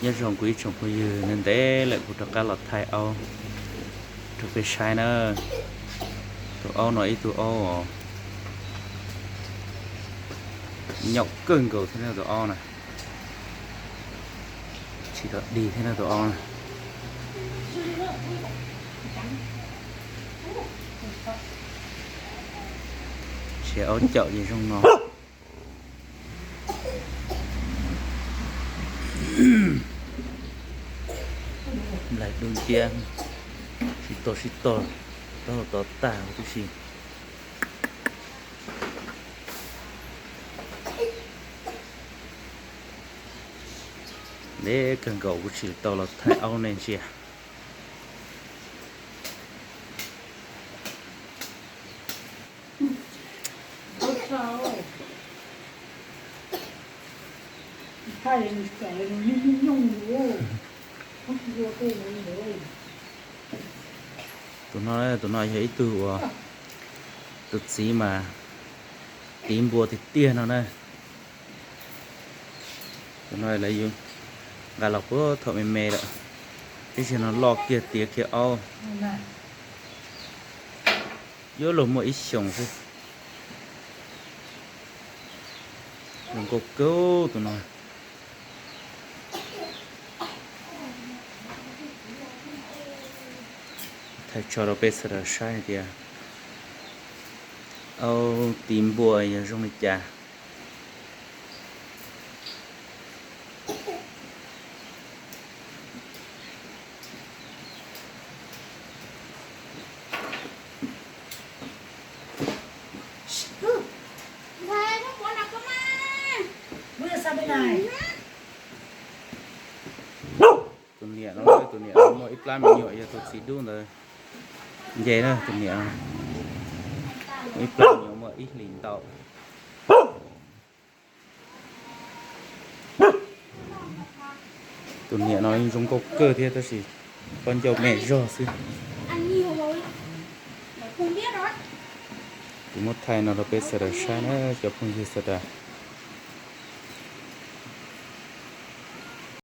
Nyob zoo kuv ib tsoom phooj ywg, ntev ntev lawm kuv rov qab los thaij aub rau peb saib na. Tus aub no ib tug aub nyaum kawg nkaus thiab na tus aub na. Tsis tau dig thiab na tus aub na. Tsis aub caum ces zoo no. Nplaig dub nciab, sib tog sib tog, taub hau tod tag huv tib si. Ntev kawg nkaus kuv tsis tau los thaij aub nej ntsia. Tus no, tus no yog ib tug uas tus txiv mas tiv npua tiag tiag no na. Tus no lawv yus nqa los puag thaum me me lawm, tab sis no loj kiag tiav kiag aub. Yuav luag muaj ib xyoos xwb. Zoo nkauj kawg tus no. Thaij tso rau peb sawv daws saib hais tias aub tiv npua yog zoo li cas. Tus niam no, tus niam no muaj ib plab me nyuam yog tus txiv dub ntawd nce na. Tus niam no muaj ib plab me nyuam muaj ib hlis ntau. Tus niam no yeej zoo nkauj kawg thiab tab sis pob ncauj me zog xwb. Kuv muab thaij no rau peb sawv daws saib na cov phooj ywg sawv daws.